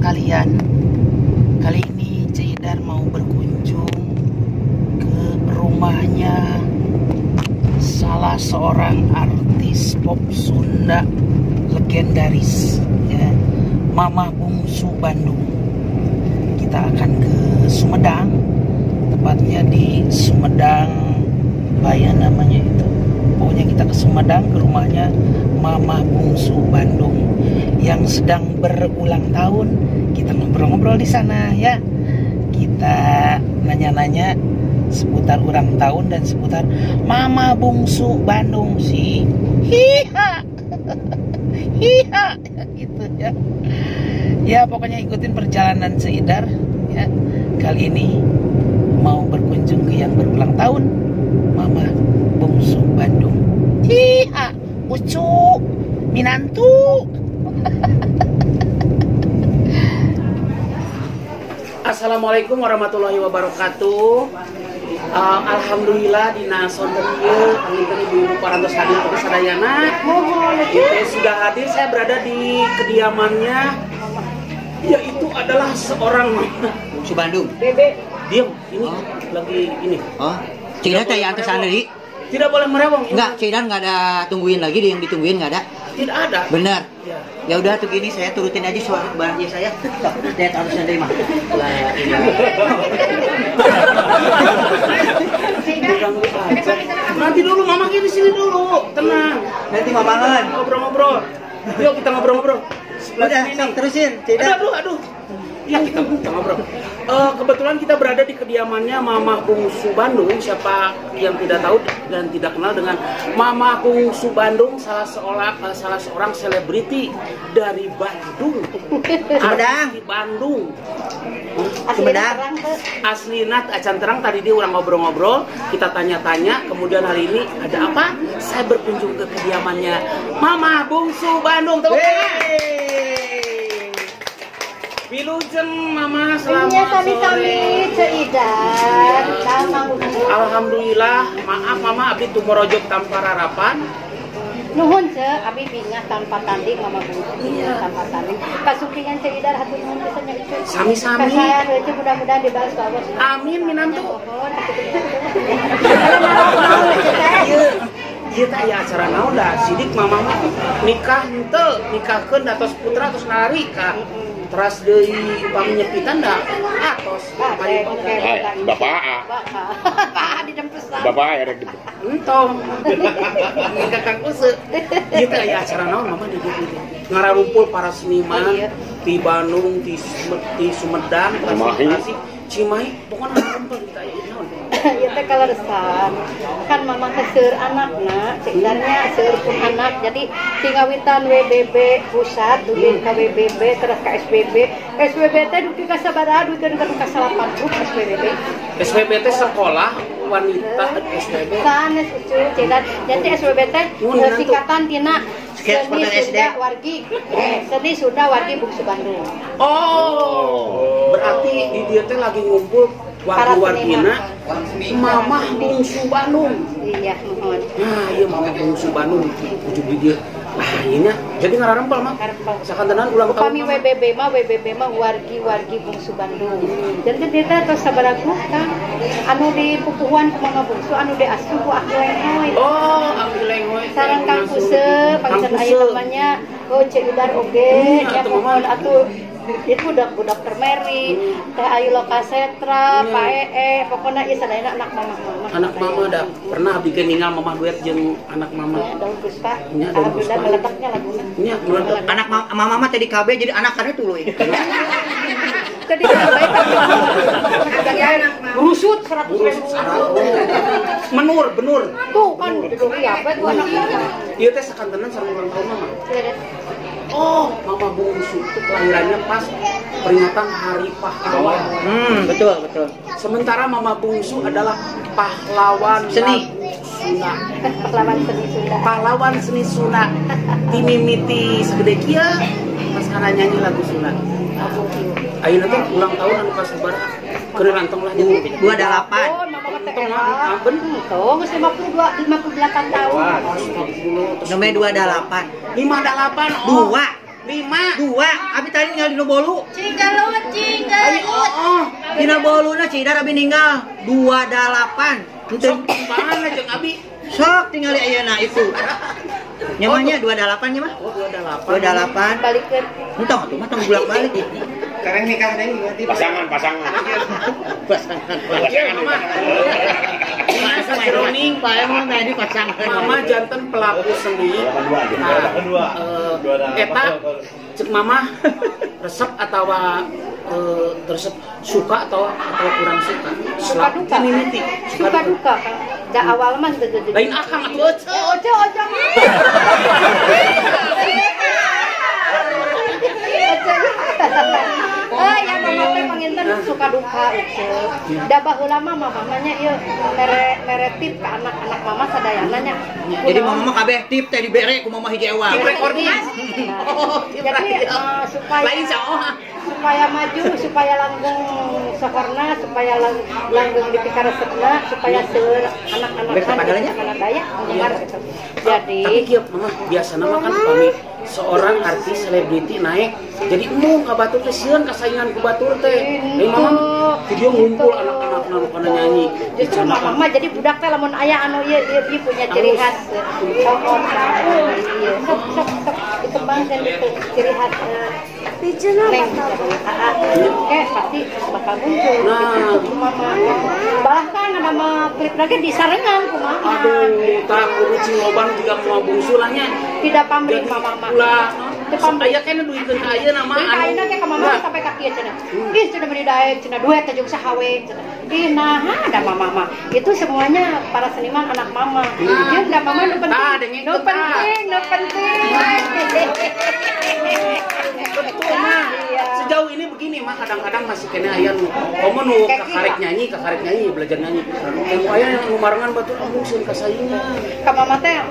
sekalian. Kali ini Ceu Idar mau berkunjung ke rumahnya salah seorang artis pop Sunda legendaris, ya, Mama Bungsu Bandung. Kita akan ke Sumedang, tepatnya di Sumedang Baya namanya itu. Pokoknya kita ke Sumedang, ke rumahnya Mama Bungsu Bandung yang sedang berulang tahun. Kita ngobrol-ngobrol di sana ya. Kita nanya-nanya seputar ulang tahun dan seputar Mama Bungsu Bandung sih. Hiha. Hiha gitu ya. Ya pokoknya ikutin perjalanan Ceu Idar ya. Kali ini mau berkunjung ke yang berulang tahun, Mama Bungsu Bandung. Hiha, ucu, minantu. Assalamualaikum warahmatullahi wabarakatuh. Alhamdulillah dina sonten ieu panginten ibu-ibu parantos hadir ke sadayana. Itu sudah hadir, saya berada di kediamannya, yaitu adalah seorang Bungsu Bandung. Bebe, diam, ini lagi ini. Oh, Ceu Idar teh aya antosan deui. Tidak boleh merewong. Enggak, Ceu Idar nggak ada tungguin lagi, yang ditungguin nggak ada. Tidak ada. Benar. Ya. Ya udah tuh gini, saya turutin aja suara barangnya saya. Lihat harusnya dari mah. Lah, ini. Nanti dulu mama di sini dulu, tenang. Nanti mamangan. Ngobrol-ngobrol. Yuk kita ngobrol-ngobrol. Udah, sok terusin. Ceu Idar. Aduh, aduh. Ya kita ngobrol. Kebetulan kita berada di kediamannya Mama Bungsu Bandung. Siapa yang tidak tahu dan tidak kenal dengan Mama Bungsu Bandung, salah seorang selebriti dari Bandung. Sumedang. Di Bandung. Sumedang. Aslina acan terang, tadi dia orang ngobrol-ngobrol, kita tanya-tanya, kemudian hari ini ada apa? Saya berkunjung ke kediamannya Mama Bungsu Bandung. Tepuk tangan. Wilujeng Mama, selamat sore. Sami-sami Ceu Idar. Alhamdulillah, maaf Mama, abdi tumorojok tanpa rarapan. Nuhun Ceu, abdi bingah tanpa tanding Mama Bungsu. Iya. Tanpa tanding. Kasumpingan Ceu Idar hatur nuhun pisan nya Ucu. Sami-sami. Kasayan Ucu mudah-mudahan dibalas ku Allah. Amin minantu. Nuhun. Ieu teh aya acara naon da sidik Mama mah nikah henteu, nikahkeun da tos putra tos nalari ka. Teras deui upami nyepitan da atos bapak bapak didempesan bapak ya rek entong nikah Kang Use ieu teh aya acara naon Mama di dieu ngararumpul para seniman di Bandung, di Sumedang, Tasik, Cimahi, pokoknya ngararumpul kita aya naon ieu teh kaleresan kan Mama teh seueur anakna, Ceu Idarnya seueur pun anak, jadi cingawitan WBB pusat dugi ka WBB terus ka SWB. SWB teh dugi ka sabaraha dugi ka 80 SWB. SWB teh sekolah wanita SWB. Sanes Ucu Ceu Idar. Jadi SWB teh singkatan tina Seni Sunda Wargi. Seni Sunda Wargi Bungsu Bandung. Oh, berarti di dieu teh lagi ngumpul wargi-wargina Mama Bungsu Bandung. Iya, mohon. Nah, iya Mama Bungsu Bandung ujung di dieu. Nah, ini jadi ngararempel mah. Sakantenan ulang tahun. Upami WBB mah wargi-wargi Bungsu Bandung. Jadi dia teh tos sabaraha Kang anu di pupuhuan ku Mama Bungsu anu diasuh ku Aki Lenghoy. Oh, Aki Lenghoy. Sareng Kang Kuse, panggilan aya namanya. Oh, Ceu Idar oge, ya mohon atuh. Itu udah Dokter Mary, Teh Ayu Lokasetra, Pak Ee, pokoknya iya sadayana anak mama-mama. Anak mama dah pernah abdi ge ninggal mama duet jeung anak mama. Ya, Daun Puspa. Nya Daun Puspa. Alhamdulillah meledaknya laguna. Nya meledak. Anak mama mah tadi KB jadi anakannya tuluy. Jadi baik rusut 100 ribu. Menur, benur. Tuh kan iya apa tuh anak mama. Ieu teh sakantenan sareng ulang tahun mama. Oh, Mama Bungsu itu kelahirannya pas peringatan Hari Pahlawan. Betul, betul. Sementara Mama Bungsu adalah pahlawan seni Sunda. Pahlawan seni Sunda. Pahlawan seni Sunda. Timimiti segede kieu pas kana nyanyi lagu Sunda. Ayeuna teh ulang tahun anu kasabaraha? Keur rantong lah jeung 28. Oh, Mama teh elak. Tuh, geus 52 58 tahun. Nomor 28. 58. Oh. 2. 5. 2. Abi tadi ninggal dina bolu. Cinggelut, cinggelut. Oh, dina boluna Cidar abi ninggal 28. Sok timbangan jeung abi. Sok tinggali ayeuna itu. Nyamanya 28 nya mah. Oh, 28. 28. Balikeun. Entong atuh mah tong bolak-balik. Sekarang nikah deui berarti. Pasangan. Pasangan. Pasangan. Masa jeroning Pak emang tadi pasangan. Mama janten pelaku seni. Nah, eta cek mama resep atau resep suka atau kurang suka. Suka duka. Suka duka. Da awal mah teu jadi. Lain akang atuh oce oce. Oh ya mama teh panginten suka duka oce. Da baheula mah mama nya ieu mere tip ka anak-anak mama sadayana nya. Jadi mama mah kabeh tip teh dibere ku mama hiji ewang. Tip recording. Jadi supaya lain supaya maju, supaya langgeng sohorna, supaya langgeng dipikaresepna, supaya seueur anak-anak anak daya penggemar gitu. Jadi tapi kieu mama biasana mah kan pami seorang artis selebriti naik jadi embung ka batur teh sieun kasaingan ku batur teh. Lain mama video ngumpul anak-anak nu kana nyanyi. Justru mama mah jadi budak teh lamun aya anu ieu ieu punya ciri khas sohor ieu sok sok sok dikembangkan gitu ciri khas Neng, oke pasti bakal muncul. Nah, gitu, mama. Bahkan ada mah klip lagi di sarengan ku mama. Aduh, tak kudu cingobang juga mau bungsu lah nya. Tidak pamrih mama mah. Ulah, aya keneh duiteun ka ayeuna mah. Ka ayeuna ge ka mama sampai ka kieu cenah. Ih, cenah beri daek cenah duet teh jeung saha we cenah. Ih, nah ada mama mah. Itu semuanya para seniman anak mama. Jeung da mama nu penting. Nu penting, nu penting. Betul mah. Sejauh ini begini mah kadang-kadang masih kena aya nu komo nu kakarek nyanyi belajar nyanyi. Temu aya yang nu marengan batur embung sieun kasaingan. Ka mama teh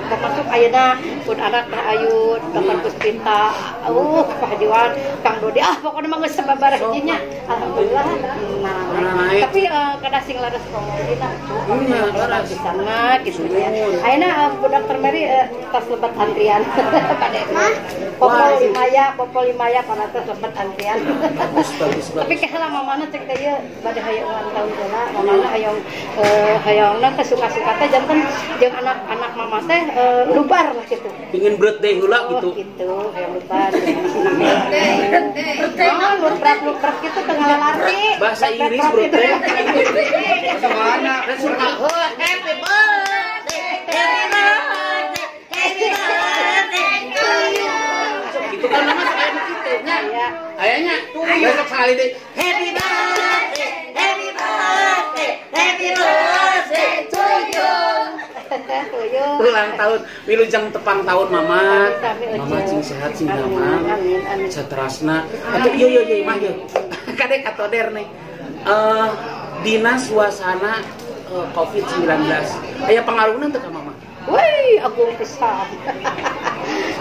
termasuk ayeuna pun anak teh Ayu, Dokter Puspita, Pak Hajiwan, Kang Dodi, pokoknya mah geus sababaraha hijinya. Alhamdulillah. Nah, tapi kada sing laras promosina laras di sana gitu ya. Ayeuna budak Dokter Mary tas lebat antrian. Popol Limaya pada tas lebat antrian. Tapi kehala mamana cek teh ieu bade hayang ulang tahun heula, mamana hayang hayangna teh suka-suka teh janten jeung anak-anak mama teh lubar lah gitu. Pingin birthday heula gitu. Gitu, hayang lubar. Birthday. Oh, luprak-luprak gitu tengah lalaki. Bahasa Inggris birthday. Mana? Happy birthday. Happy birthday. Happy birthday to you. Gitu kan nama saya begitu nya. Ayahnya besok sekali deh. Happy birthday. Happy birthday. Happy birthday to you. Ulang tahun, wilujeng tepang tahun mama. Mama cing sehat cing damang. Saterasna. Atuh ieu ieu ieu mah ieu. Kadek katoder nih. Dina suasana COVID-19. Aya pengaruhna teu ka mama? Wih, agung pisan.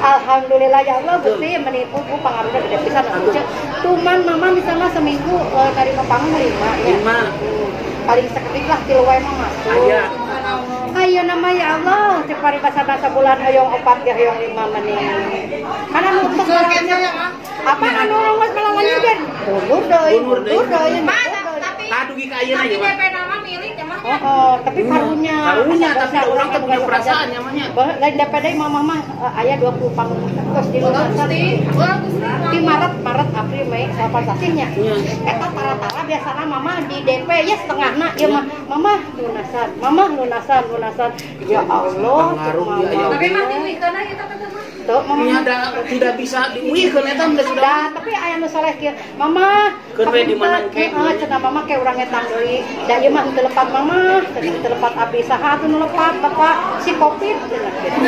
Alhamdulillah ya Allah, Gusti menipu pengaruhna gede pisan. Cuman mama misalnya seminggu nerima panggung 5 ya. 5. Paling seketik lah tilu wae mah masuk. Aya. Ayo nama ya Allah, cek paribasa bulan hoyong 4 ge hoyong 5 menit. Kan anu untuk apa anu geus melangan kan? Mundur deui, mundur deui. Tah dugi ka ayeuna Tapi ieu mah. DP nama milik ya mah. Oh, tapi karunya. Karunya tapi orang teh punya perasaan nya mah nya. Lain DPD mama mah aya 20 panggung terus di lunasan. Di Maret, April, Mei, salapan sasihnya. Eta tara-tara biasana mama di DP ya setengahna ieu mah mama lunasan, mama lunasan, lunasan. Ya Allah, Pengaruh ya, ya. Tapi mah diuikeun kita teh mah. Tuh, mama Nya da tidak bisa diuihkeun eta mah sudah. Dah, tapi aya nu soleh kieu. Mama, Keun we di mana engke? Heeh, cenah mama ke urang ngetang deui. Da ieu mah henteu lepat mama, henteu lepat abdi saha atuh nu lepat bapak si Covid cenah kitu.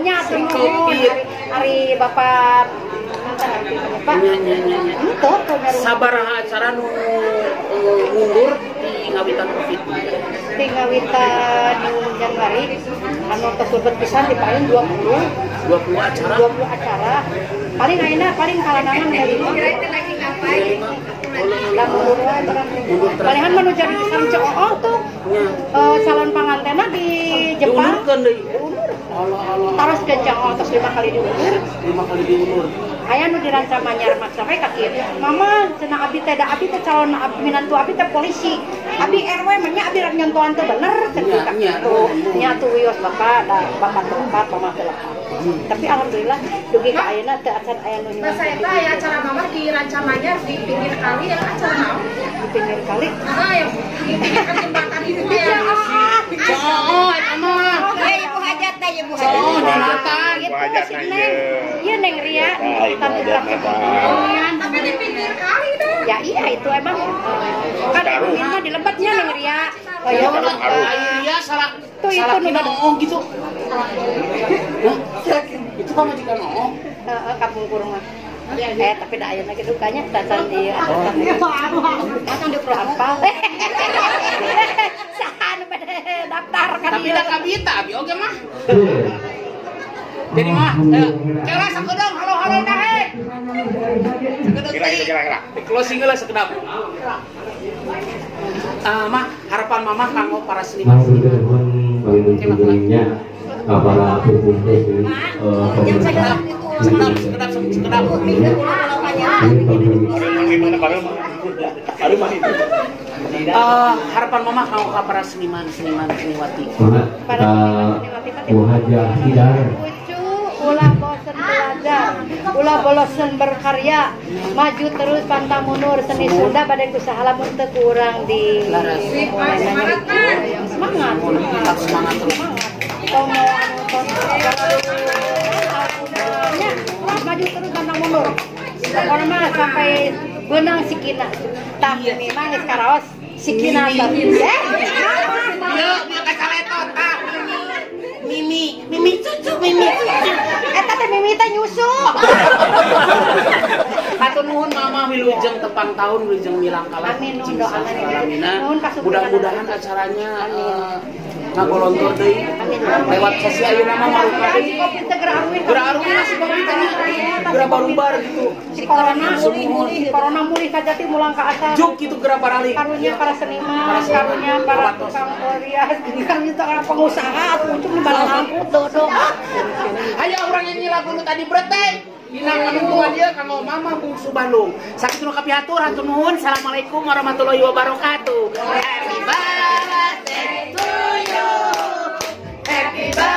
Nya Si atuh Covid. Ari bapak mantan abdi bapak. Nya nya nya nya. Henteu tuh nyaru. Sabaraha acara nu mundur di ngawitan Covid. Di ngawitan Januari anu tos lebet pisan di paling 20 20 acara. 20 acara. Paling ayeuna paling kalanangan dari Kira teh lagi ngapain? Lah mundur wae barang. Palingan mah nu jadi sareng Ceu Ooh tuh. Nya. Calon pangantena di Jepang. Diundurkeun deui. Diundur. Allah Allah. Terus kencang tos 5 kali diulur. 5 kali diulur. Aya nu dirancang manyar maksa we ka kieu. Mama cenah abdi teh da abdi teh calon minantu abdi teh polisi. Abdi RW mah nya abdi rek nyontohan teu bener cenah kitu. Nya tuh wios bapak da bapak tempat mama teh lepat. Tapi alhamdulillah dugi ka ayeuna teu acan aya nu nyuwun. Masa eta aya acara mama di Ranca Manyar di pinggir kali ya acara naon? Di pinggir kali? Heeh, yang di pinggir jembatan itu ya. Oh, eta mah. Ibu hajat teh ibu hajat. Oh, Jonathan. Itu si Neng. Iya Neng Ria. Tapi di pinggir kali dah. Ya iya itu emang. Kan pinggirnya di lebetnya Neng Ria. Oh ya Ria salah. Tuh itu nu oh gitu. Hah? Itu pamajikan oh. Heeh, kapungkur mah. Tapi da ayeuna ge dukanya tacan di atasan di apa? Saha nu daftar kan. Tapi da kabita abi oge mah. Jadi mah, kira sakedang halo-halo dah he. Kira-kira. Closing lah sekedap. Mah, harapan mama kanggo para seniman-seniman. Para sekedap. Harapan mama kanggo para seniman-seniman seniwati. Para seniman-seniwati ulah bosen belajar, ulah bosen berkarya, maju terus pantang mundur seni Sunda pada usaha lamun teu kurang di semangat semangat semangat terus. Tomo maju terus pantang mundur. Pokoknya mah sampai benang sikina. Tah memang geus karaos sikina tah. Ieu kacaletot tah. Mimi, Mimi cucu, Mimi cucu. Eta teh Mimi teh nyusu. Hatur nuhun Mama wilujeng tepang tahun wilujeng milangkala. Amin nuhun doa amin. Mudah-mudahan acaranya ngagolontor deui. Lewat sosial ayeuna mah maruka deui. Kopi teh geura aruih. Geura aruih masih kopi teh geura barubar gitu. Si corona mulih, corona mulih ka jati mulang ka asal. Juk kitu geura baralik. Karunya para seniman, karunya para tukang rias, karunya para pengusaha, atuh nu balangkut dodo. Ayo urang nyanyi lagu nu tadi breteng. Dina panungtungan ieu kanggo Mama Bungsu Bandung. Sakitu nu kapihatur hatur nuhun. Assalamualaikum warahmatullahi wabarakatuh. Happy birthday to you. Happy birthday.